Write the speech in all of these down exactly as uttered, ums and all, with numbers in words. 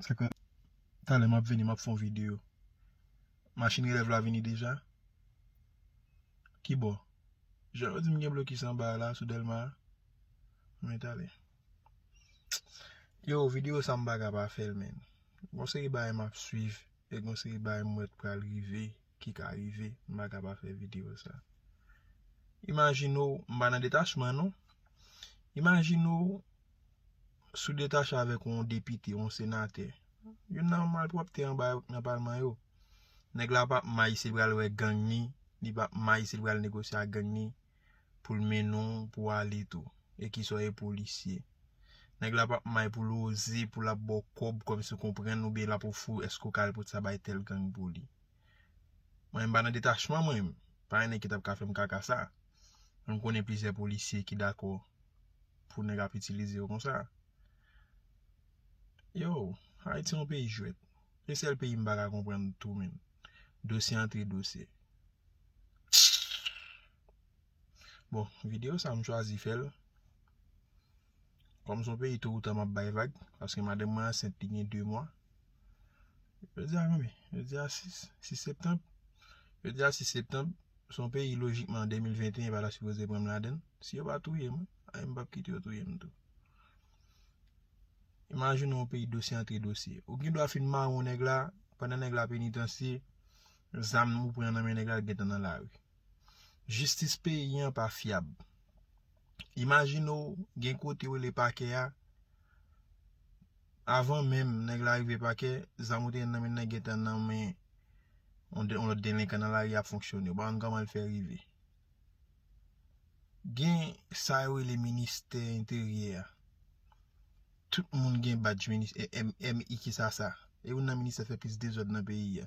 Se ke talè m ap vini, m ap fè yon videyo. Machin relèv la vini deja? Ki bò? Jan yo di m gen blokis anba a la, sou Dèlma a. Men talè. Yo, videyo sa m pa ka pa fè l, men. Gon seri bagay m ap swiv, e gon seri bagay m wè pral rive, ki ka rive, m pa ka pa fè videyo sa. Imajine w, m pa nan detachman, non. Imajine w, si w detache avèk yon depite, yon senatè, youn nan malpwòpte anba nan palman yo. Nèg la p ap may si l pral wè gang ni, li p ap may si l pral negosye ak gang ni, pou l mennen w, pou w ale tou. E ki sa w ye polisye. Nèg la p ap may pou l oze, pou l ap ba w kòb kòmsi w konprann, oubyen l ap ofri w, èske w ka al pote sa bay tèl gang pou li. Mwen, m pa nan detachman, mwen, pa gen nèg ki t ap ka fè m kaka sa. M konnen plizyè polisye ki dakò pou nèg ap itilize yo konsa. Yo, Ayiti se yon peyi jwèt. Se sèl peyi m pa ka konprann tou, menm. Dosye antre dosye. Bon, videyo sa m chwazi fè l. Kòm se yon peyi tou ou tan m ap bay vag, paske madanm mwen ansent, li gen de mwa. Jodi a konbyen? Jodi a sis, sis septanm. Jodi a sis septanm, se yon peyi lojikman an de mil venteyen pa ta sipoze pran m ladan l. Si yo pa touye mwen, ay m p ap kite yo touye m tou. Imajine yon peyi dosye antre dosye. Ou gen dwa fin mare yon nèg la, pandan nèg la penitansye, zam ou pran nan men nèg la gentan nan lari. Jistis peyi an pa fyab. Imajine w gen kote yo rele pakè a, avan menm nèg la rive pakè, zam ou te gen nan men nèg gentan nan men yon de- yon lòt delenkan nan lari ap fonksyone. Ou pa konn kòman l fè rive. Gen sa yo rele ministè enteryè a. Tout moun gen badj minis- e, M- M I ki sa sa. E youn nan ministè fè plis dezòd nan peyi a.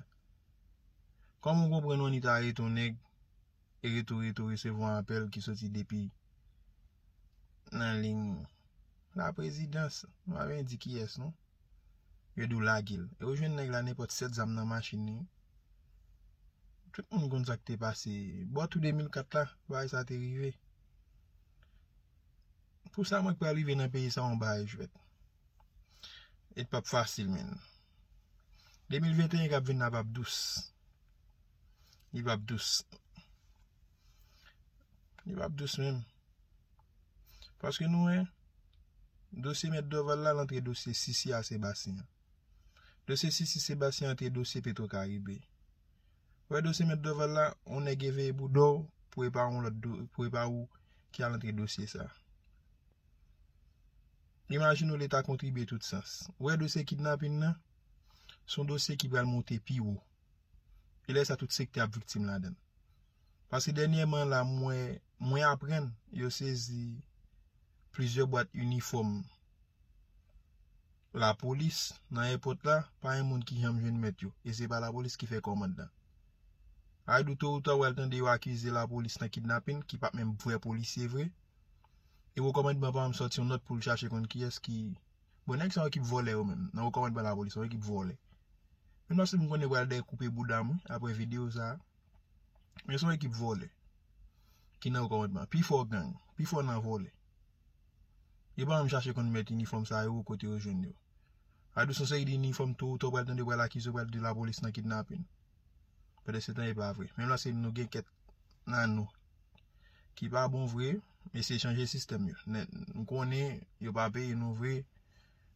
Kòman w konprann w annik arete yon nèg e rete w, rete w resevwa apèl ki soti depi nan liy laprezidans. M pa vle di kiyès non. Yo di w lage l. E yo jwenn nèg la nenpòt sèt zam nan machin li. Tout moun konn sa k te pase. Bò tou de mil kat la, bagay sa te rive. Pou sa mwen k pral rive nan peyi sa yon bagay jwèt. E t p ap fasil, menm. De mil venteyen k ap vin la p ap dous. Li p ap dous. Li p ap dous menm. Paske nou wè, dosye mèt Dorval la, l antre dosye Sisi a Sebastien. Dosye Sisi Sebastien antre dosye Petro Caribe. Ou wè dosye mèt Dorval la, yon nèg eveye bouda w pou e pa yon lòt do- pou e pa ou ki al antre dosye sa. Imajine w Leta kontribye tout sans. Ou wè dosye kidnapin nan, se yon dosye ki pral monte pi wo. E lè sa tout sektè ap viktim ladan l. Paske dènyèman la, mwen, mwen aprann yo sezi plizyè bwat inifòm lapolis nan èpòt la, pa gen moun ki janm jwenn mèt yo. E se pa lapolis ki fè kòmand lan. Sa vle di w to ou ta w al tande yo akize lapolis nan kidnapin, ki pa t menm vrè polisye vre. E wo kòmandman pa janm sòti yon nòt pou l chache konn kiyès ki Bon, nèg sa yo ki vòlè yo menm, nan wo kòmandman lapolis, se yon ekip vòlè. Menm lòske m konnen yo pral dèyè koupe bouda m, wi, apre videyo sa. Men se yon ekip vòlè ki nan wo kòmandman. Pi fò gang, pi fò nan vòlè. Yo pa menm chache konn mèt inifòm sa yo, kote yo jwenn yo. Sa vle di se yon seri de inifòm tou, tou pral tande yo pral akize yo pral di lapolis nan kidnapin. Pandan se tan e pa vre. Menm lòske nou gen kèk nan nou ki pa bon vre, eseye chanje sistèm yo. Nèt, m konnen yo pa peye nou vre,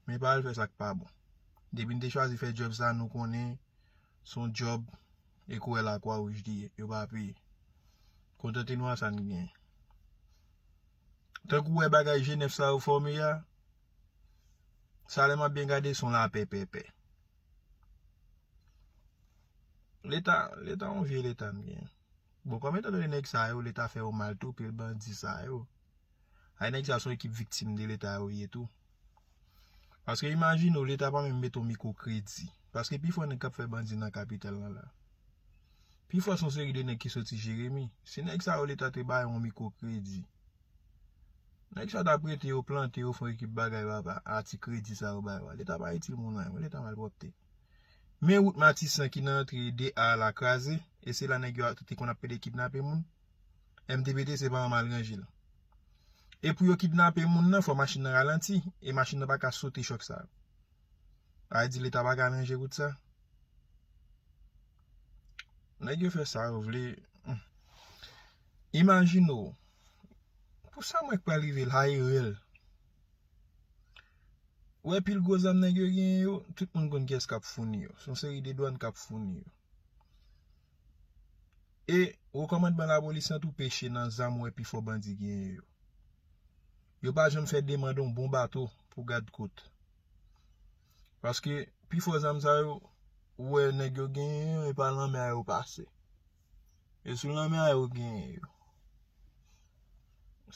men pa al fè sa k pa bon. Depi n te chwazi fè djòb sa, nou konnen se yon djòb e koulè Lakwa Wouj li ye, yo pa peye. Kontante nou a sa n genyen. Tankou wè bagay G nèf sa yo fòme a, sa lè m ap byen gade se yon lapè pèpè. Leta, Leta yon vye Leta n genyen. Bon, kòm etan done nèg sa yo, Leta fè yo mal tou, pil bandi sa yo. Ay nèg sa se yon ekip viktim de Leta yo ye tou. Paske imajine w, Leta pa menm mete yon mikwo kredi. Paske pi fò nèg k ap fè bandi nan kapital lan la. Pi fò se yon seri de nèg ki soti Jeremi. Se nèg sa yo Leta te bay yon mikwo kredi. Nèg sa t ap rete yo plante, yo fè yon ekip bagay papa, a ti kredi sa yo bay yo a. Leta pa itil moun anyen, Leta malpwòpte. Men wout Matisan ki nan antre de A la kraze, e se la nèg yo te konn ap pede kidnape moun. M T P T se pa anm al ranje l. E pou yo kidnape moun nan, fò machin nan ralanti, e machin nan pa ka sote chòk sa yo. A di Leta pa ka ranje kout sa? Nèg yo fè sa yo vle. Hmm. Imajine w, pou sa mwen k pral rive la e rèl. Ou wè pil gwo zam nèg yo genyen yo, tout moun konn kiyès k ap founi yo. Se yon seri de dwàn k ap founi yo. E wo kòmandman lapolis lan tou peche nan zam ou wè pifò bandi genyen yo. Yo pa janm fè demann yon bon bato pou gad kot. Paske pifò zam sa yo, ou wè nèg yo genyen yo, e pa lanmè a yo pase. E sou lanmè a yo genyen yo.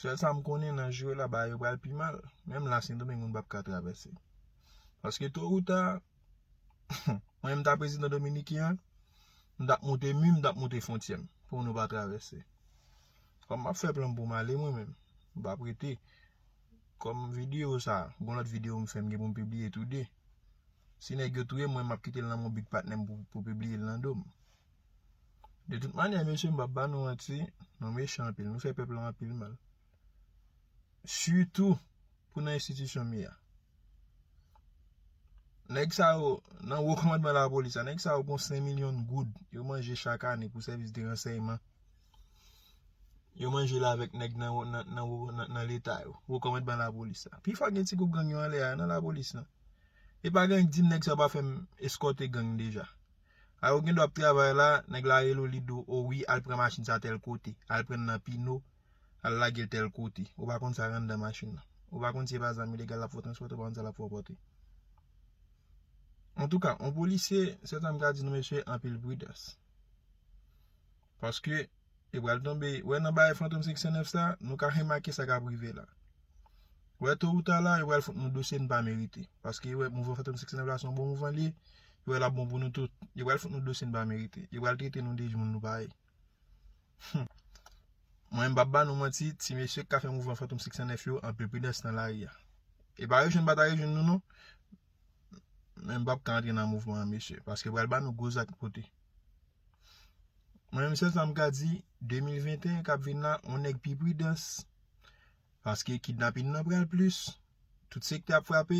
Sèl sa m konnen nan jou la, bagay yo pral pi mal. Menm la, Sendomeng moun p ap ka travèse. Paske to ou ta, mwen menm ta prezidan dominiken an, m t ap monte mi, m t ap monte fwontyè m pou nou pa travèse. Kòm m ap fè plan m pou m ale mwen menm, m p ap rete. Kòm videyo sa, gon lòt videyo m fè m gen pou m pibliye tou de. Si nèg yo touye mwen, m ap kite l nan men big patnè m pou, pou pibliye l nan do m. De tout manyè, mesye, m p ap ba nou manti, nou mechan anpil, nou fè pèp la anpil mal. Sitou pou nan enstitisyon m ye a. Nèg sa yo, nan wo kòmandman lapolis la, nèg sa yo gon senk milyon goud yo manje chak ane pou sèvis de ransèyman. Yo manje l avèk nèg nan, nan, nan, nan, nan leta yo, wo kòmandman lapolis la. Pifò gen ti gwoup gang yo anlè a, nan lapolis lan. E pa gang di m nèg sa pa fè m eskòte gang deja. A yo gen dwa ap travay la, nèg la rele w, li di w, o wi, al pran machin sa tèl kote, al pran nan Pino, al lage l tèl kote. Ou pa konn sa k anndan machin nan. Ou pa konn si se pa zam ilegal l ap fè w transpòte, ou pa konn sa l ap fè w pòte. Antouka, yon polisye, sèl sa m ka di nou, mesye, anpil pridans. Paske, yo pral tonbe, wè nan bagay Fantom senk san nèf sa, nou ka remake sa k ap rive la. Wè to ou ta la, yo pral fout nou dosye n pa merite. Paske, wè, mouvman Fantom senk san nèf la, se yon bon mouvman li ye, yo wè l ap bon pou nou tout. Yo pral fout nou dosye n pa merite. Yo pral trete nou de moun nou pa ye. Hmm. Mwen, m p ap ba nou manti, ti mesye k ka fè mouvman Fantom senk san nèf yo, anpil pridans nan lari a. E pa rejwenn, pa ta rejwenn nou, non. Men m p ap ka antre nan mouvman an, mesye, paske pral ba nou gwo zak pote. Mwen menm, sèl sa m ka di, de mil venteyen k ap vin la, on nèg pi pridans, paske kidnapin nan pral plis, tout sektè ap frape,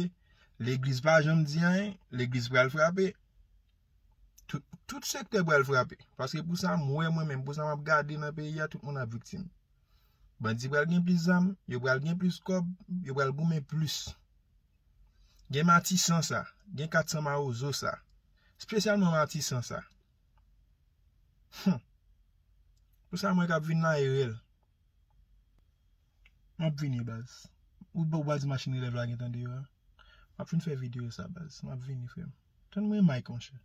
legliz pa janm di anyen, legliz pral frape, tout, tout sektè pral frape, paske pou sa m wè mwen menm, pou sa m ap gade nan peyi a, tout moun ap viktim. Bandi pral gen plis zam, yo pral gen plis kòb, yo pral goumen plis. Gen Matisan sa, gen kat san Mawozo sa, espesyalman Matisan sa. Hum. Pou sa mwen k ap vin la e rèl. M ap vini, baz. Ou, ou pa di machin relèv la gentan deyò a? M ap fin fè videyo sa, baz. M ap vini, frè m. Tann mwen, Mike, monchè.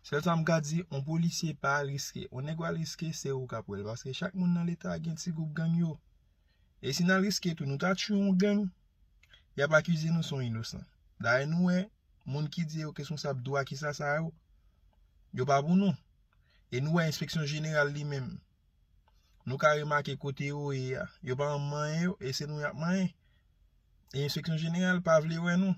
Sèl sa m ka di, on polisye pa al riske. On nèg w al riske, se ou k ap wè l. Paske chak moun nan leta a gen ti gwoup gang yo. E si n al riske tou, nou ta tchwe yon gang, y ap akize nou se yon inosan. Dayè nou wè, moun ki di yo responsab dwa kisa sa yo, yo pa pou nou. E nou wè enspeksyon jeneral li menm. Nou ka remake kote yo ye a. Yo pa manyen yo, e se nou y ap manyen. E enspeksyon jeneral pa vle wè nou.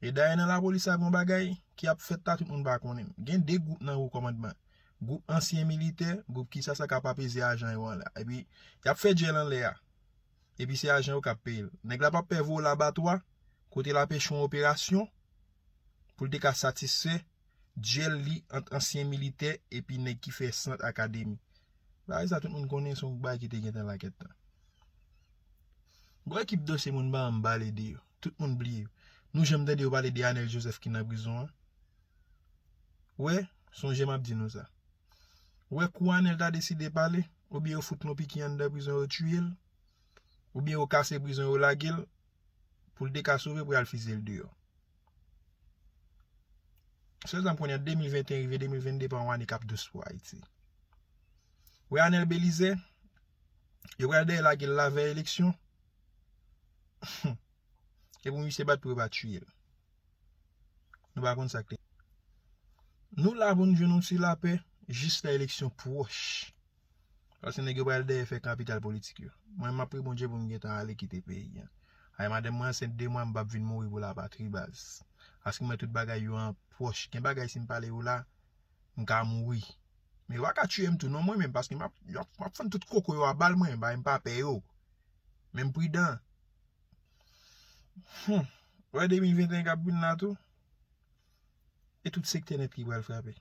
E dayè nan lapolis la gon bagay ki ap fèt la tout moun pa konnen. Gen de gwoup nan wo kòmandman. Gwoup ansyen militè, gwoup kisa sa k ap apeze ajan yo an la. Epi, y ap fè djèl anlè a. Epi se ajan yo k ap peye l. Nèg la p ap pè voye w labatwa, kote l ap echwe yon operasyon, pou l te ka satisfè djèl li ant ansyen militè epi nèg ki fè sant akademi. Bagay sa tout moun konnen se yon bagay ki te gentan lakèt tan. Gon ekip dosye moun pa janm pale de yo. Tout moun bliye yo. Nou janm tande yo pale de Anèl Joseph ki nan prizon an? Wè, sonje m ap di nou sa. Wè kou Anèl ta deside pale, oubyen yo fout l yon pikin anndan prizon yo tiye l, oubyen yo kase prizon yo lage l, pou l te ka sove pou y al fize l deyò. Sèl sa m konnen, de mil venteyen rive de mil vennde pa yon ane k ap dous pou Ayiti. Wè Anèl Belize, yo pral dèyè lage l lavèy eleksyon. E pou misye bat pou yo pa tiye l. Nou pa konn sa k te. Nou la pou n jwenn yon ti lapè jis lè eleksyon pwòch. Paske nèg yo pral dèyè fè kapital politik yo. Mwen, m ap priye Bondye pou m gentan ale kite peyi a. Ay, madanm mwen ansent de mwa, m p ap vin mouri pou lapatri, baz. Paske m wè tout bagay yo an pwòch. Gen bagay, si m pale yo la, m ka mouri. Men yo pa ka tiye m tou, non, mwen menm, paske m ap, yo ap, m ap fann tout koko yo a bal, mwen, bay, m pa pè yo. Men m pridan. Hmm. Wè de mil venteyen k ap vin la tou. E tout sektè nèt ki pral frape.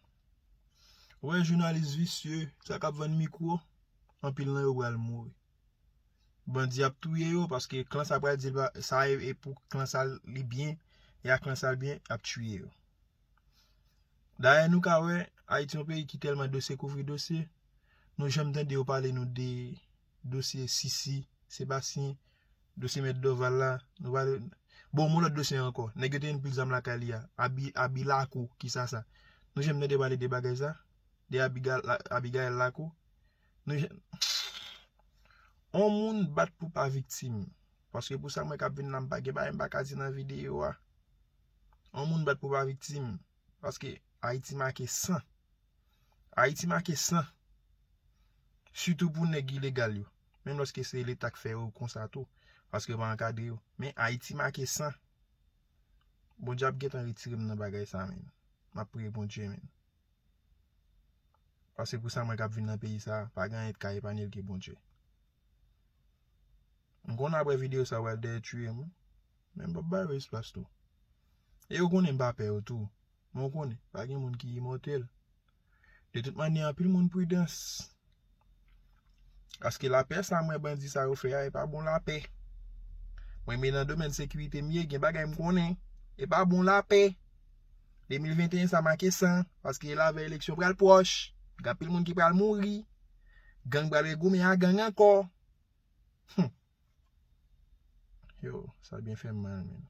Ou wè jounalis visye, sa k ap vann mikwo, anpil nan yo pral mouri. Bandi ap touye yo, paske klan sa pral di l pa, sa e, e pou klan sa li byen, e a klan sa l byen, ap touye yo. Dayè, nou ka wè, Ayiti yon peyi ki tèlman dosye kouvri dosye, nou janm tande yo pale nou de dosye Sisi, Sebastyen, dosye Mèt Dòval la, nou pale, bon, yon lòt dosye ankò, nèg yo te vin pil zam lakay li a, Abi, Abi Lakou, ki sa sa? Nou janm tande pale de bagay sa? De Abiga-, la, Abigail Lakou? Nou janm, on moun bat pou pa viktim. Paske pou sa mwen k ap vin la, m pa gen bagay m pa ka di nan videyo a. On moun bat pou pa viktim. Paske Ayiti make san. Ayiti make san. Sitou pou nèg ilegal yo. Menm lòske se Leta k fè yo konsa tou. Paske yo pa ankadre yo. Men Ayiti make san. Bondye ap gentan retire m nan bagay sa, men. M ap priye Bondye, men. Paske pou sa mwen k ap vin nan peyi sa, pa gen anyen k ka epanye l ke Bondye. M konnen apre videyo sa, w al dèyè tiye m, wi. Men m p ap ba yo espas tou. E yo konnen m pa pè yo tou. Men w konnen, pa gen moun ki imòtèl. De tout manyè, anpil moun pridans. Paske lapè sa mwen bandi sa yo fè a, e pa bon lapè. Mwen, men nan domèn sekirite m ye, gen bagay m konnen. E pa bon lapè. De mil venteyen sa make san, paske e la vèy eleksyon pral pwòch. Gen anpil moun ki pral mouri. Gang pral regoumen a gang ankò. Hmm. Yo, sa byen fè m mal, men.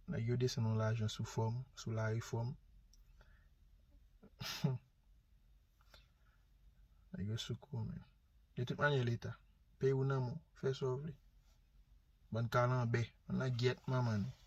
Nèg yo desann yon lajan sou fòm, sou larefòm. Nèg yo sou kou, men. De tout manyè, Leta, peyi w nan men w, fè sa w vle. Bann kalanbè, ann nan gyèt manman nou.